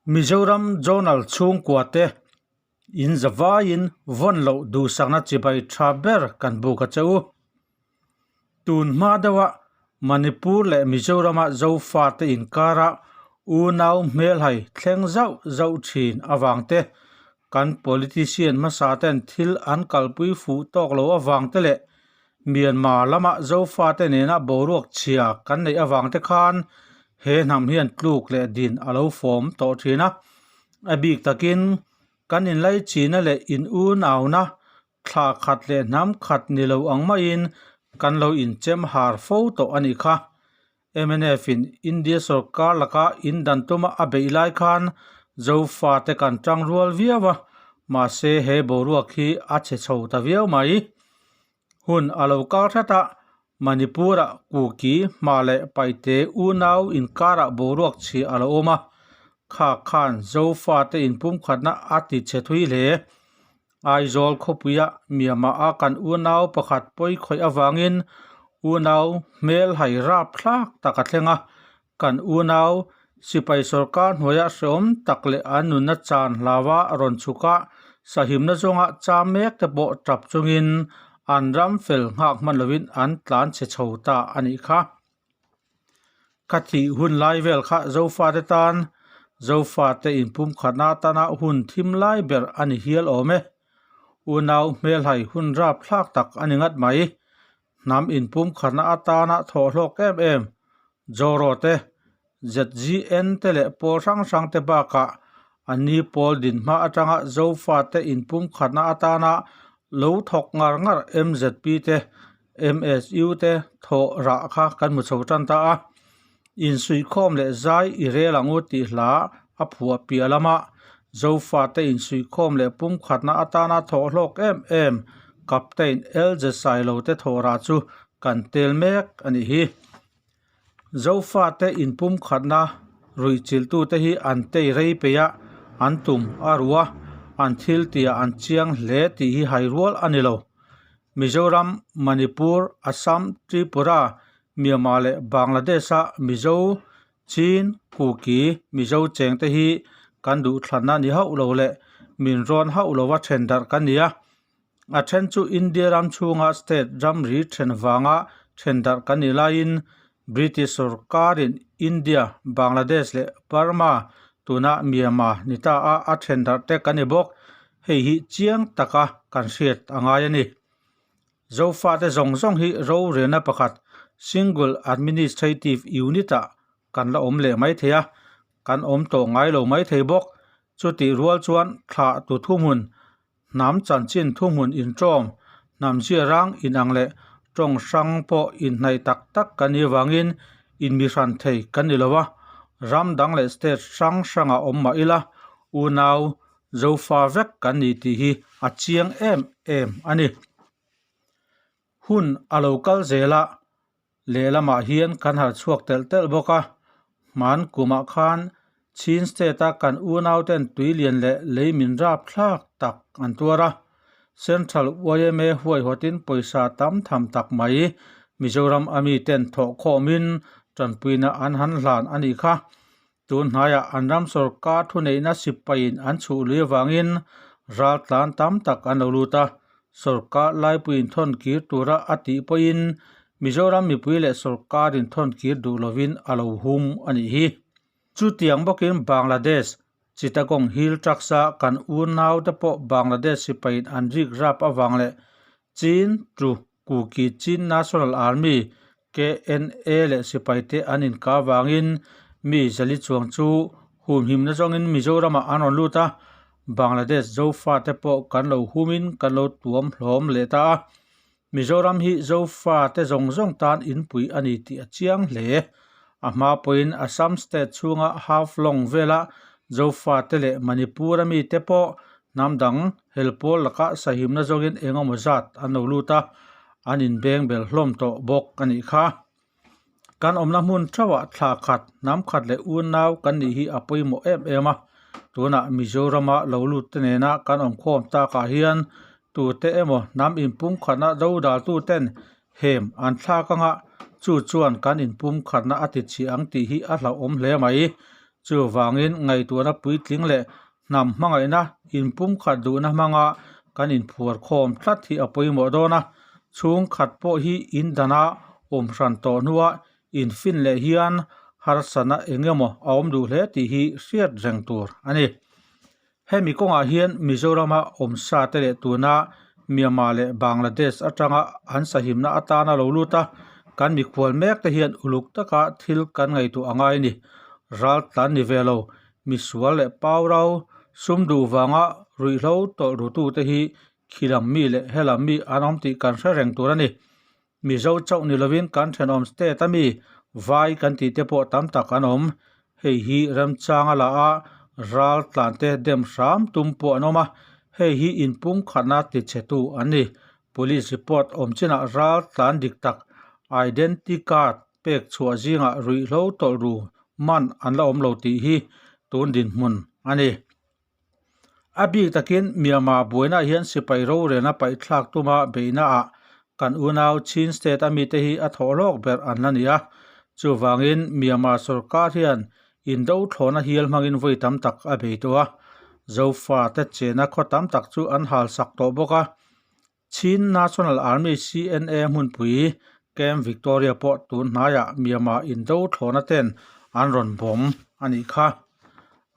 Mizoram Journal chhungkua te in zavaiin vawn loh duhsakna chibai tha ber kan buk a che u. Tun hma deuha Manipur leh Mizorama Zofate inkara unau hmelhai thleng zauh zauh thin avang te, kan politician hmasa ten thil an kalpui fuh tawk lo avang te leh Myanmar lama Zofate nena boruak chhia kan neih avang te khan he hnam hian tluk leh din a lo fawm tawh thin a. A bik takin kan inlaichina leh in unauna Thla khat leh hnam khat ni lo ang maiin kan lo inchem har fo tawh a nih kha. Mnf in India sorkar laka in dan tuma a beih lai khan Zofate kan tang rual viau a, mahse he boruak hi a chhe chho ta viau mai. Hun a lo kal hret a, Manipur-ah Kuki, Hma leh Paite unau inkarah boruak chhia a lo awm a, kha khan Zofate inpumkhatna a ti chhe thui hle. Aizawl khawpuia Myanmar a kan unau pakhat pawi khawih avangin unau hmel hai rap thlak tak a thleng a, kan unau sipai sorkar hnuaia hreawm tak leh an nunna chan hlaua rawn chhuk a, sahimna zawnga cham mek te pawh tap chungin an ram fel nghak hman lovin an tlan chhe chho ta a nih kha. Ka thih hun lai vel kha Zofate tan Zofate inpumkhatna atana hun thim lai ber a ni hial awm e. Unau hmelhai hun rapthlak tak a ni ngat mai. Hnam inpumkhatna atana thawhhlawk em em Joro te, ZGN te leh pawl hrang hrang te bakah an ni pawl dinhma atanga Zofate inpumkhatna atana lo thawk ngar ngar MZP te MSU te thawh rah kha kan hmu chho tan ta a, insuihkhawm leh zai i rel ang u tih hla a phuah piah lama Zofate insuihkhawm leh pumkhatna atana thawh hlawk em em Captain LJ Sailo te thawh rah chu kan tel mek a nih hi. Zofate inpumkhatna ruihchilhtute hi an tei rei peih a, an tum a ruh a, an thil tihah an chiang hle tih hi hai rual a ni lo. Mizoram, Manipur, Assam, Tripura, Myanmar leh Bangladesh-a Mizo, Chin, Kuki, Mizo chengte hi kan duhthlanna ni hauh lo leh min rawn hauh lova then darh kan ni a. A then chu India ram chhunga state ramri then vanga then darh kan nih laiin British sorkarin India, Bangladesh leh Burma tuna Myanmar ni ta a a then darh te kan ni bawk. Hei hi chiang taka kan hriat a ngai a ni. Zofate zawng zawng hi rorelna pakhat Single Administrative Unit-ah kan la awm leh mai thei a, kan awm tawh ngai lo mai thei bawk. Chutih rual chuan thlah tu thuhmun Hnam chanchin thuhmun inṭawm, hnam ziarang inang leh ṭawng hrang pawh inhnaih tak tak kan nih avangin inmihran thei kan ni lo a, ram dang leh state hrang hrangah awm mah ila unau zofa vek kan ni tih hi a chiang em em a ni. Hun a lo kal zel a, Lehlamah hian kan harh chhuak telh telh bawk a, hman kumah khan Chin State-a kan unauten tui lian leh lei min rap thlak tak an tuar a, Central yma huaihawtin pawisa tam tham tak mai Mizoram a miten thawhkhawmin tanpuina an han hlan a nih kha. Tun hnaiah an ram sorkar thuneihna sipaiin an chhuh lui avangin raltlan tam tak an lo lut a, sorkar laipuiin thawn kir tura a tih pawhin Mizoram mipui leh sorkarin thawn kir duh lovin a lo hum a nih hi. Chutiang bawkin Bangladesh, Chittagong Hill Tracts-a kan unaute pawh Bangladesh sipaiin an rik rap avang leh Chin, Tru, Kuki Chin National Army, KNA, leh sipaite an inkah avangin mi zali chuang chu humhimna zawngin Mizoramah an rawn lut a, Bangladesh Zofate pawh kan lo humin kan lo tuam hlawm leh ta a. Mizoram hi Zofate zawng zawng tan inpui a ni tih a chiang hle. A hma pawhin Assam state chhunga Haflong vela Zofate leh Manipur-a mite pawh hnam dang Helpawl lakah sahimna zawngin eng emaw zat an lo lut a, an inbeng bel hlawm tawh bawk a nih kha. Kan awmna hmun theuhah thla khat, hnam khat leh unau kan nih hi a pawimawh em em a, tunah Mizorama lo lut te nena kan awmkhawm takah hian tute emaw hnam inpumkhatna dodaltu ten hem an thlak anga chu chuan kan inpumkhatna a ti chhi ang tih hi a hlauhawm hle mai. Chuvangin ngaihtuahna puitling leh hnam hmangaihna inpumkhat duhna hmanga kan inphuar khawm tlat hi a pawimawh dawn a. Chhungkhat pawh hi in dana awm hran tawh hnua infin leh hian harsatna eng emaw a awm duh hle tih hi hriat reng tur a ni. Hemi kawngah hian Mizorama awmsa te leh tuna Myanmar leh Bangladesh atanga an sahimna atana lo lut a, kan mikhual mek te hian uluk taka thil kan ngaihtuah a ngai a ni. Ral tlan ni ve lo, misual leh paurau sum duh vanga ruihhlo tawlh rutu te hi khilam mi leh helam mi an awm tih kan hre reng tur a ni. Mizo chauh ni lovin kan thenawm state a mi vai kan tih te pawh tam tak an awm. Hei hi remchang a la a, ral tlan te dem hram tum pawh an awm a, hei hi inpumkhatna tichhetu an ni. Police report awm chinah ral tlan dik tak identity card pek chhuah zingah ruihhlo tawlh ru man an la awm lo tih hi tun dinhmun a ni. A bik takin Myanmar buainaah hian sipai rorelna paihthlak tuma beihnaah kan unau Chin State a mite hi a thawh hlawk ber an la ni a. Chuvangin Myanmar sorkar hian indo thlawhna hial hmangin vawi tam tak a bei tawh a. Zofate chena khaw tam tak chu an halsak tawh bawk a. Chin National Army, CNA, hmunpui Camp Victoria pawh tun hnaiah Myanmar indo thlawhna ten an rawn bawm a nih kha.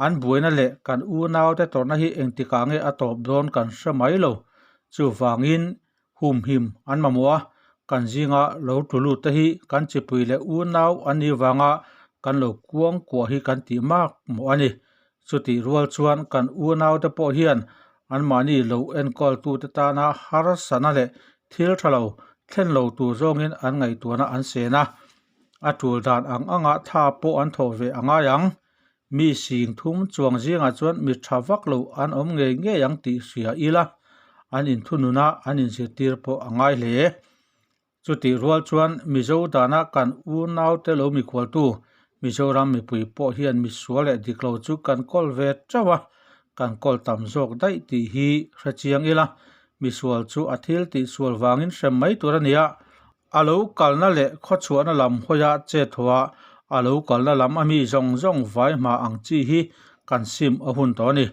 An buaina leh kan unaute tawrhna hi engtikah nge a tawp dawn kan hre mai lo. Chuvangin humhim an mamawh a, kan zinga lo tlu lut te hi kan chipui leh unau an nih vanga kan lo kuangkuah hi kan tih mak mawh a ni. Chutih rual chuan kan unaute pawh hian anmahni lo enkawltute tana harsana leh thil tha lo thlen lo tur zawngin an ngaihtuahna an sen a, a tul dan ang anga tha pawh an thawh ve a ngai ang. Mi sing thum chuang zingah chuan mi tha vak lo an awm ngei ngei ang tih hria ila an inthununa an inzirtir pawh a ngai hle. Chutih rual chuan Mizo dana kan unaute lo mikhualtu Mizoram mipui pawh hian misual leh dik lo chu kan kawl ve teuh a, kan kawl tam zawk daih tih hi hre chiang ila, misual chu a thil tihsual vangin hrem mai tur a ni a, a lo kalna leh khawchhuahna lam hawia chet haw a, a lo kalna lam a mi zawng zawng vai hma ang chi hi kan sim a hun tawh a ni.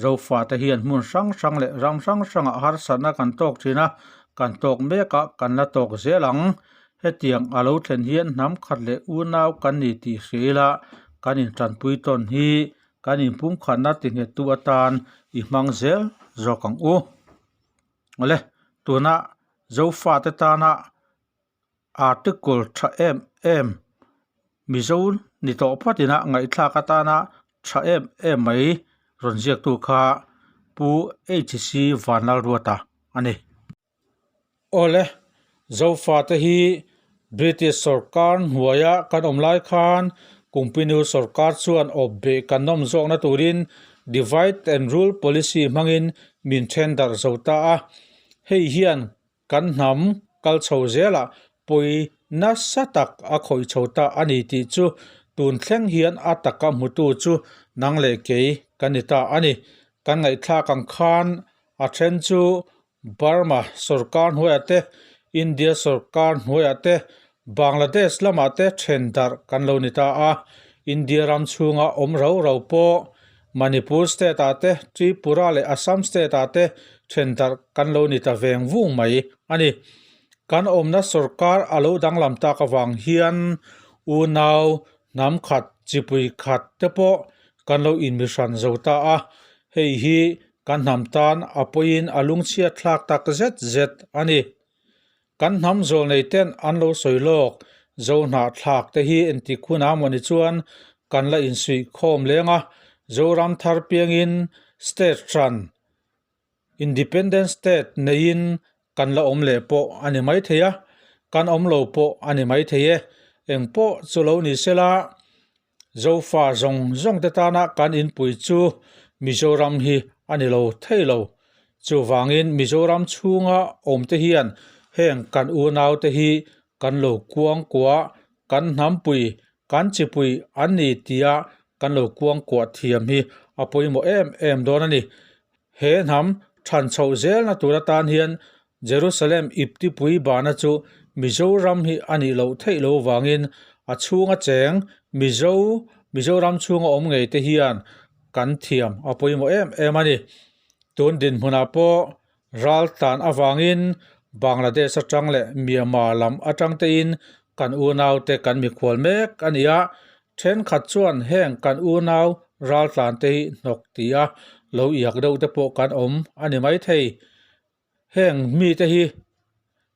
Zofate hian hmun hrang hrang leh ram hrang hrangah harsatna kan tawk thin a, kan tawk mek a, kan la tawk zel ang. Hetiang a lo thlen hian hnam khat leh unau kan ni tih hria ila, kan intanpui tawn hi kan inpumkhatna tinghettu atan i hmang zel zawk ang u. Awle, tuna Zofate tana article tha em em Mizo ni tawh phawt ina ngaihthlak atana tha em em mai rawn ziaktu kha Pu HC Vanlalruata a ni. Awle, Zofate hi British sawrkar hnuaia kan awm lai khan Kumpinu sawrkar chuan awp beh kan nawm zawkna turin Divide and Rule Policy hmangin min then darh zo ta a, hei hian Kan hnam kal chho zelah pawi nasa tak a khawih chho ta a ni tih chu tun thleng hian a taka hmutu chu nang leh kei kan ni ta a ni. Kan ngaihthlak ang khan a then chu Burma sorkar hnuaiah te, India sorkar hnuaiah te, Bangladesh lamah te then darh kan lo ni ta a. India ram chhunga awm rau rau pawh Manipur state ah te, Tripura leh Assam state ah te then darh kan lo ni ta veng vung mai a ni. Kan awmna sorkar a lo danglam tak avang hian unau hnam khat, chipui khat te pawh kan lo inmihran zo ta a, hei hi kan hnam tan a pawiin a lungchhiat thlak tak zet zet a ni. Kan hnam zawl nei ten an lo sawi lawk, Zo hnahthlak te hi entik hun a mawni chuan kan la insuih khawm leng a, Zoram thar piangin state hran, Independent state, neiin kan la awm leh pawh a ni maithei a, kan awm lo pawh a ni maithei e. Engpawh chu lo ni sela, Zofa zawng zawng te tana kan inpui chu Mizoram hi a ni lo thei lo. Chuvangin Mizoram chhunga awmte hian heng kan unaute hi kan lo kuangkuah, kan hnampui, kan chipui an ni tia kan lo kuangkuah thiam hi a pawimawh em em dawn a ni. He hnam than chhoh zelna tur atan hian Jerusalem iptipui bana chu Mizoram hi a nih loh theih lo vangin a chhunga cheng Mizo Mizoram chhunga awm ngei te hian kan thiam a pawimawh em em a ni. Tun dinhmunah pawh ral tlan avangin Bangladesh atang leh Myanmar lam atang tein kan unaute kan mikhual mek a ni a, thenkhat chuan heng kan unau ral tlan te hi hnawk ti a lo iak deuh te pawh kan awm a ni maithei. Heng mite hi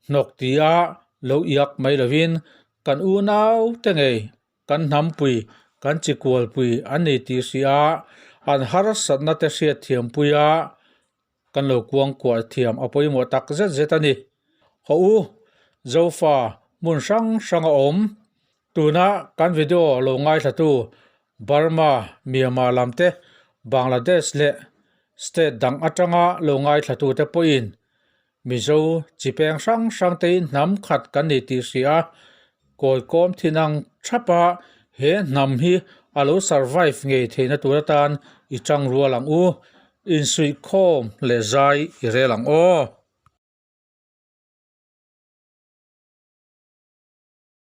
hnawk ti a lo iak mai lovin kan unau te ngei kan hnampui, kan chikualpui an ni tih hria a, an harsatna te hriat thiampui a, kan lo kuangkuah thiam a pawimawh tak zet zet a ni. Haw u, Zofa hmun hrang hrang a awm. Tuna kan video lo ngaithlatu Burma, Myanmar lam te, Bangladesh leh state dang atanga lo ngaithlatu te pawhin Mizo chi peng hrang hrang tein hnam khat kan ni tih hria a, kawikawm thin ang thap a, he hnam hi a lo survive ngei theihna tur atan i tang rual ang u, insuihkhawm leh zai i rel ang aw.